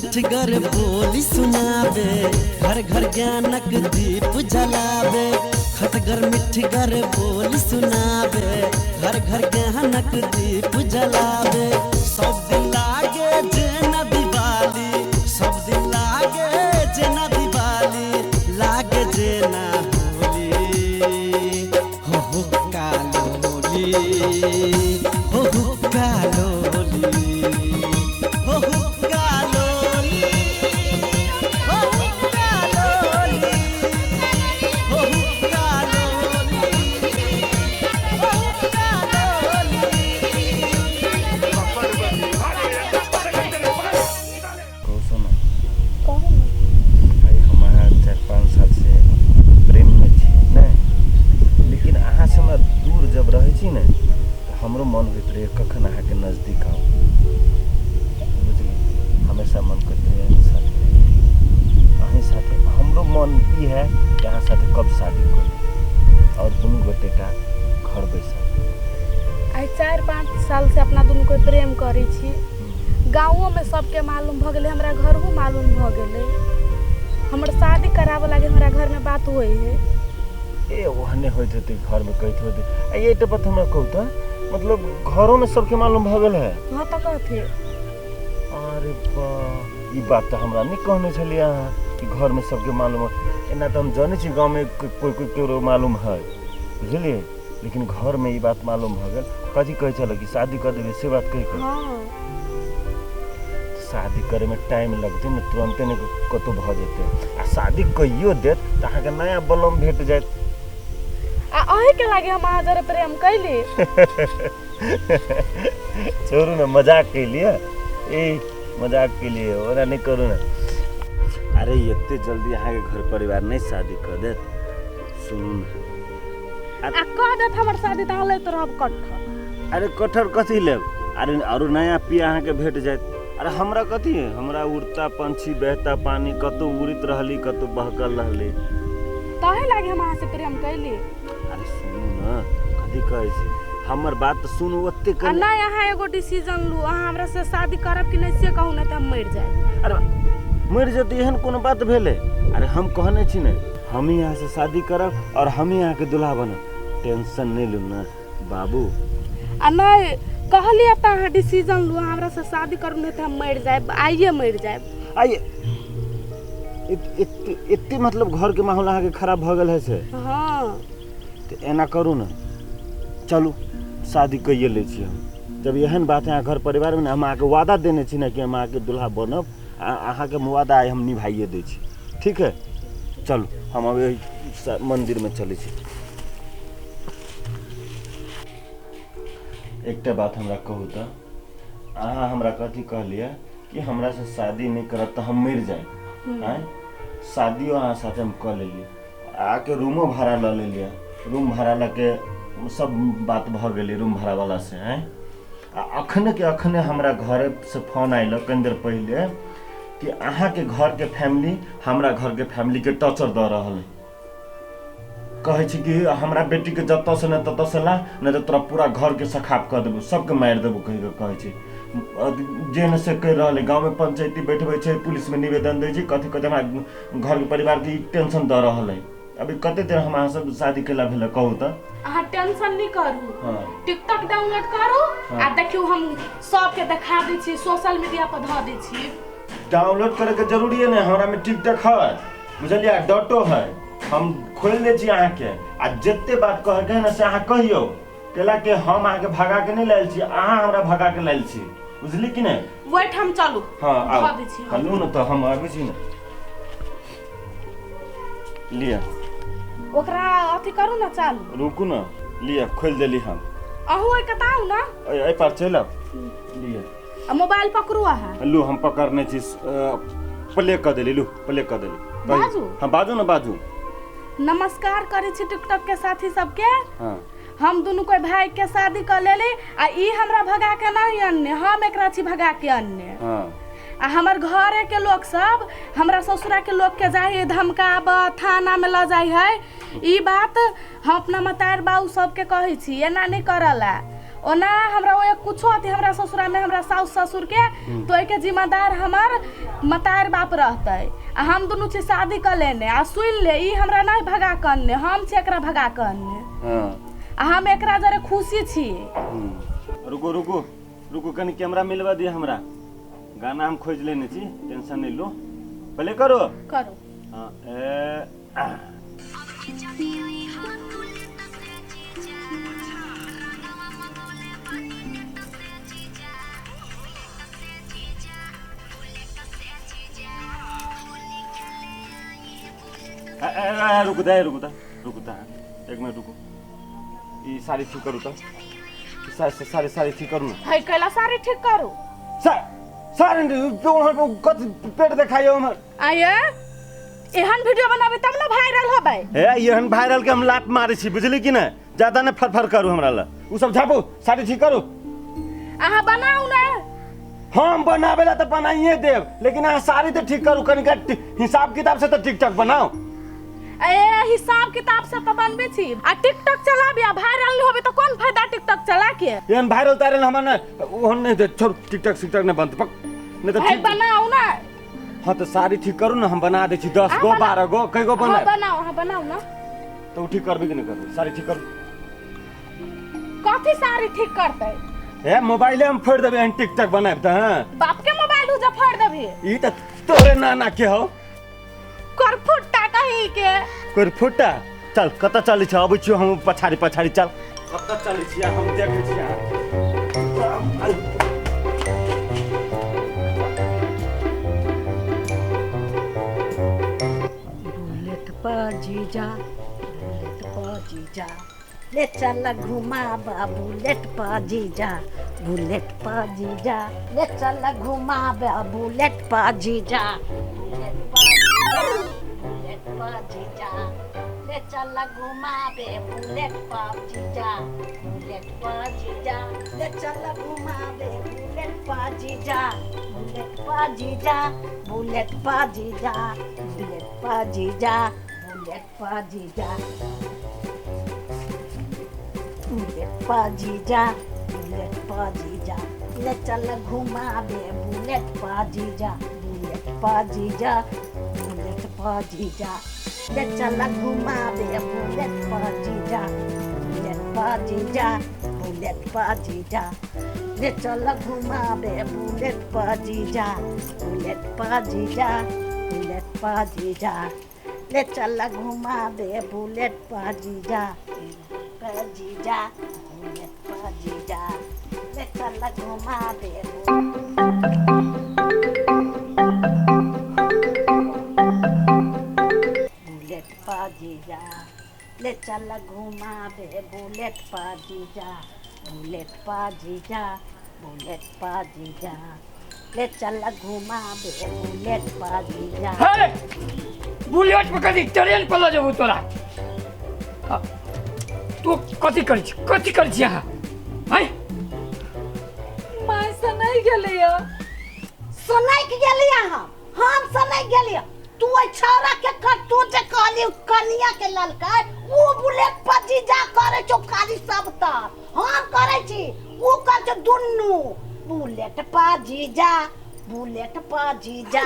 मिठगर बोली सुनाबे, घर घर ज्ञानक दीप जलाबे। खटगर मिठगर बोली सुनाबे, घर घर ज्ञानक दीप जलाबे। सब दिन लागे जेना दिवाली, सब दिन लागे जेना दिवाली, लागे जेना होली। हो हो कालोली, हो हो कालोली, हो हो कालोली, हो हो कालोली, हो हो कालोली, हो हो कालोली। कहू सुनो। कहू ने। आइ हम अहाँ 4-5 साल से प्रेम में छी ने, लेकिन अहाँ से हमरा दूर जब रहै छी ने तऽ हमरो मन होइत रहैए कखन अहाँके नजदीक आउ, बुझलियै? हमेशा मन करैत रहैए अहीं साथे रही, अहीं साथे। हमरो मन ई है कि अहाँ साथे कब शादी करू और दुनू गोटे का घर बैसाउ। आइ 4-5 साल से अपना दुनू कोइ प्रेम करै छी। गाँवोमे सबके मालूम भऽ गेलै, हमरा घरो मालूम भऽ गेलै। हमर शादी कराबऽ लागी हमरा घरमे बात होइ है। ए ओहने होइत हेतै, घरमे कहैत होतै। आ एहिटा बात हमरा कहू तऽ, मतलब घरोमे सबके मालूम भऽ गेल है? हाँ तऽ कहथे। अरे बा, ई बात तऽ हमरा नहि कहने छलियै अहाँ कि घरमे सबके मालूम है। एना तऽ हम जनै छी गाँवमे कोइ कोइ केकरो मालूम है, बुझलियै? लेकिन घरमे ई बात मालूम भऽ गेल। कथी कहै छलै कि शादी कऽ देबै, से बात कहि कऽ? हाँ। शादी करैमे टाइम लगतै ने, तुरन्ते नहि कतहु भऽ जेतै। आ शादी कहियो देत तऽ अहाँके नया बलम भेट जायत। आ अहीँके लागी हम अहाँ जरे प्रेम कैली। छोड़ू ने, मजाक केलियै, ए मजाक केलियै, ओना नहि करू ने। अरे एते जल्दी अहाँके घर परिवार नहि शादी कऽ देत, सुनू ने। आ कह देत हमर शादी तऽ अहाँ लैत रहब कटहर। अरे कटहर कथी लेब? अरे आरो नया पिया अहाँके भेट जायत। अरे हमरा कथी है, हमरा उड़ता पंछी बहता पानी, कतौ उड़ैत रहली कतौ बहकल रहली। तहे लागी हम अहाँ से प्रेम कैली। अरे सुनू ने, कथी कहै छी, हमर बात तऽ सुनू ओते आ कनि। नहि, अहाँ एगो डिसीजन लू, अहाँ हमरा से शादी करब कि नहि से कहू, नहि तऽ हम मरि जायब। अरे मरि जेतै एहन कोनो बात भेलै? अरे हम कहने छी ने, हम ही अहाँ से शादी करब और हम ही अहाँके दुल्हा बनब, टेंशन नहि लू ने बाबू। आ नहि कहलियै तऽ अहाँ डिसीजन लू, अहाँ हमरा से शादी करू नहि तऽ हम मरि जायब, आइए मरि जायब। आइ एते एते मतलब घरके माहौल अहाँके खराब भऽ गेल है से? हाँ। तऽ एना करू ने, चलू शादी कैये लै छी हम। जब एहन बात है अहाँ घर परिवारमे ने, हम अहाँके वादा देने छी ने कि हम अहाँके दुल्हा बनब, आ अहाँके वादा आइ हम निभाइए दै छी, ठीक है? चलू हम अब एहि मन्दिरमे चलै छी। एकटा बात हमरा कहू तऽ, अहाँ हमरा कथी कहलियै कि हमरा से शादी नहि करब तऽ हम मरि जायब? आँय, शादियो अहाँ साथे हम कऽ लेलियै, आके रूमो भाड़ा लऽ लेलियै, रूम भाड़ा लऽ के सब बात भऽ गेलै रूम भाड़ावला से। आँय, आ अखने के अखने हमरा घरे से फोन आयल कनि देर पहिले कि अहाँके घरके फैमिली हमरा घरके फैमिलीके टॉर्चर दऽ रहल है, कहै छै कि हमरा बेटीके जतऽसँ नहि ततऽसँ ला, नहि तऽ तोरा पूरा घरके सखाप कऽ देबौ, सबके मारि देबौ कहि कऽ कहै छै। जे ने से कहि रहल है, गाँवमे पंचायती बैठबै छै, पुलिसमे निवेदन दै छै, कथी कथी हमरा घरके परिवारके ई टेंशन दऽ रहल है। अभी कते देर हम अहाँ सब शादी केला भेल कहू तऽ? अहाँ टेंशन नहीं करू। हाँ। टिकटॉक डाउनलोड करू। हाँ। आ देखियौ हम सबके देखा दै छी, सोशल मीडिया पर धऽ दै छी। डाउनलोड करे के जरूरी है ने, हमरा में टिकटॉक है, बुझलियै? डॉटो है, हम खोलि दै छी अहाँके। आ जते बात कहे के है ने से अहाँ कहियौ, कैला के हम अहाँके भगा के नहि लायल छी, अहाँ हमरा भगा के लायल छी, बुझली कि नहि? वेट, हम चलू। हाँ आउ। धऽ दै छी हम। हलू ने तऽ हम आबै छी ने, लिअ। ओकरा अथी करू ने, चालू। रुकू ने, लिअ खोलि देली हम। अहूँ ओहि कताउ ने। एहि पार चलि आउ, लिअ। आ मोबाइल पकड़ू अहाँ। लू हम पकड़ने छी, प्ले कऽ देली, लू प्ले कऽ देली। बाजू। हाँ बाजू ने, बाजू। नमस्कार करै छी टिकटॉक के साथी सबके। हाँ। हम दुनू कोई भाई के शादी कर लेली आ ई हमरा भगा के नहीं अनने, हम एकरा छी भगा के अनने। हाँ। आ हमर घरे के लोग सब हमरा ससुरा के लोग के जाइ है धमकाब, थाना में ल जाइ है। ई बात हम अपना मतार बाबू सबके कहै छी, एना नहीं करला। ओना हमरा ओए कुछो अथी हमरा ससुरा में हमरा साउस ससुर के तो एके जिम्मेदार हमर मतार बाप रहतै आ हम दुनू छी शादी कर लेने आ सुन ले ई हमरा नहीं भगा के अनने हम छी एकरा भगा के अनने हाँ आ हम एकरा जरे खुशी छी रुको रुको रुको कनी कैमरा मिलवा दिया हमरा गाना हम खोज लेने छी टेंशन नहीं लो पहले करो करो हाँ ए आ। ए, ए, ए, रुको दा रुको दा रुको दा एक मिनट रुको ई सारी ठीक करू त ई सारी सारी सारी ठीक करू ना है कैला सारी ठीक करू सा सारे जो वहाँ पे कत पेट देखाइयो हमर आये एहन वीडियो बनाबे तब ना वायरल होबै ए एहन वायरल के हम लात मारे छी बुझली कि ना ज्यादा ने फरफर करू हमरा ला उ सब झापू सारी ठीक करू अहाँ बनाउ ना हम बनावे ला तो बनाइए देब लेकिन अहाँ सारी तो ठीक करू कनिका हिसाब किताब से तो ठीक ठाक बनाओ ए हिसाब किताब से तो बनबे छी आ टिकटॉक चलाबी आ वायरल नहीं होबे तो कौन फायदा टिकटॉक चला के एहन वायरल तायरल हमरा ना ओहन नहीं दे छोड़ टिकटॉक सिकटॉक नहीं बनत पक नहीं तो है ठीक बनाउ ना हाँ तो सारी ठीक करू ना हम बना दै छी 10 अहाँ गो बना- 12 गो कई गो हाँ बना बनाओ हाँ बनाओ ना तो उ ठीक करबे कि नहीं करबे सारी ठीक करू कथी सारी ठीक करतै ए मोबाइले हम फोड़ देबै एहन टिकटॉक बनाबि तऽ हाँ बाप के मोबाइल उजा फोड़ देबही ई तऽ तोरे नाना के हौ कर फुट्टा कहीं के कोई फुटा चल कतऽ चलै छै अबै छियौ हम पछाड़ी पछाड़ी चल कतऽ चलै छियै हम देखै छियै अहाँ। बुलेट पर जीजा बुलेट पर जीजा ले चल घुमाबा बुलेट पर जीजा बुलेट पर जीजा ले चल घुमाबा बुलेट पर जीजा बुलेट पर जीजा बुलेट पर जीजा ले चल घुमाबे बुलेट पर जीजा बुलेट पर जीजा ले चल घुमाबे बुलेट पर जीजा बुलेट पर जीजा बुलेट पर जीजा बुलेट पर जीजा बुलेट पर जीजा बुलेट पर जीजा बुलेट पर जीजा ले चल घुमाबे बुलेट पर जीजा बुलेट पर जीजा बुलेट पर जीजा ले चल घुमाबे बुलेट पर जीजा बुलेट पर जीजा बुलेट पर जीजा ले चल घुमाबे बुलेट पर जीजा बुलेट पर जीजा बुलेट पर जीजा ले चल घुमाबे बुलेट पर जीजा पर जीजा बुलेट पर जीजा ले चल घुमाबे बुलेट पर जीजा ले चल घुमाबे बुलेट पर जीजा बुलेट पर जीजा बुलेट पर जीजा ले चल घुमाबे बुलेट पर जीजा हे बुलेट पर कथी ट्रेन पर लऽ जेबौ तोरा आ, तू कथी करै छी कथी करै छी अहाँ आँय माय सनकि गेलैया सनकि गेलियै हम सनकि गेलियै तू ओहि छौड़ा के कर तू जे कहली कनिया के ललकै ओ बुलेट पर जीजा करै छौ खाली सब तर हम करै छी ओ करै छौ दुनू बुलेट पर जीजा बुलेट पर जीजा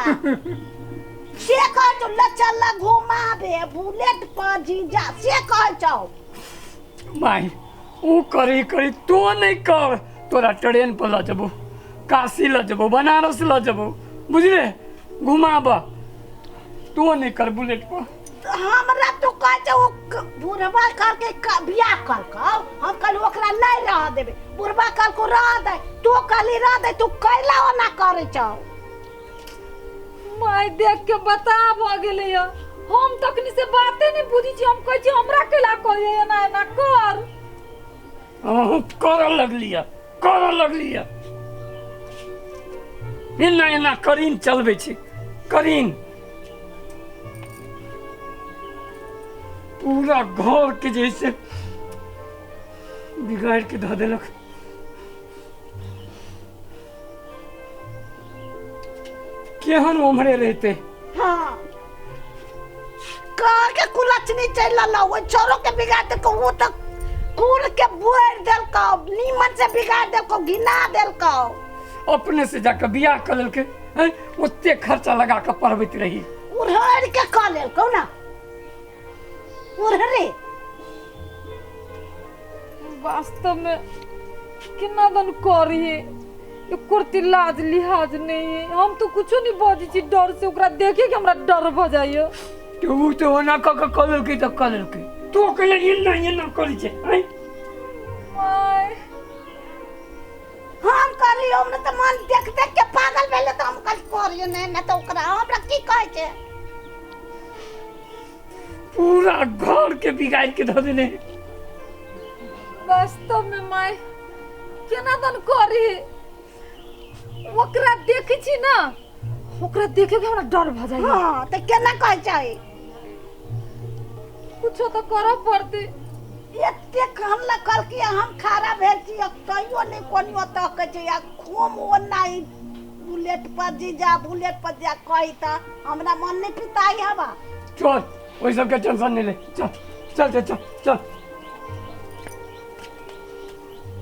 से कहै छौ ले चल घुमाबे बुलेट पर जीजा से कहै छौ माय ओ करी करी तो नहीं कर तोरा ट्रेन पर लऽ जेबौ काशी लऽ जेबौ बनारस लऽ जेबौ बुझले घुमाब तो नहीं कर बुलेट पर हमरा तो कहै छै ओ बुढ़बा कहलकै बियाह करकौ हम कहली ओकरा नहि रह देबै बुढ़बा कहलकौ रह दे तू कहली रह दे तू कैला ओना करै छौ माय देख के बता भऽ गेलैया हम तखनी से बाते नहीं बुझी छी हम कहै छी हमरा कैला कहैया एना एना कर अहूँ करऽ लगलियै करऽ लगलियै एना एना करीन चलबै छै करीन पूरा घर के जैसे बिगाड़ के धऽ देलक केहन ओम्हरे रहते हाँ कह के कुलक्षणी चलि रहलौ ओहि छोरो के बिगाड़ देलकौ ओ तऽ कुल के बोर देलकौ, नीमन से बिगाड़ देलकौ, घिना देलकौ। अपने से जाके बियाह कऽ लेलकै हैं, ओते खर्चा लगा कऽ पढ़बैत रही। उड़हर के कऽ लेलकौ ना, उड़हरे। वास्तव में केना दन करी ये कुर्ती, लाज लिहाज नहीं है। हम तो कुछो नहीं बजै छी डर से, ओकरा देखे के हमरा डर भ जाइए। तऽ ओ तऽ ओना कऽ कऽ कऽ लेलकै तऽ कऽ लेलकै, तू कहले एना एना करै छै हैं? माय, हम कहलियै, हमरा तऽ मन देख देख के पागल भेलै, तऽ हम कहली करियो नहि, नहि तऽ ओकरा हमरा की कहै छै। पूरा घर के बिगाड़ के धऽ देने। वास्तव में माय केना दन करी, ओकरा देखै छी ना, ओकरा देखे के हमरा डर भ जाइए। हँ तऽ केना कहै छै? कुछो तऽ करऽ पड़तै। एतेक हल्ला कहलकै, हम खड़ा भेल छी, तैयो नहि कोनियो तकै छै। आ खूब ओना ही बुलेट पर जीजा, बुलेट पर जा कही तऽ हमरा मन नहि पिताई हवा। चल, ओहि सबके टेंशन नहि ले, चल चल चल चल चल।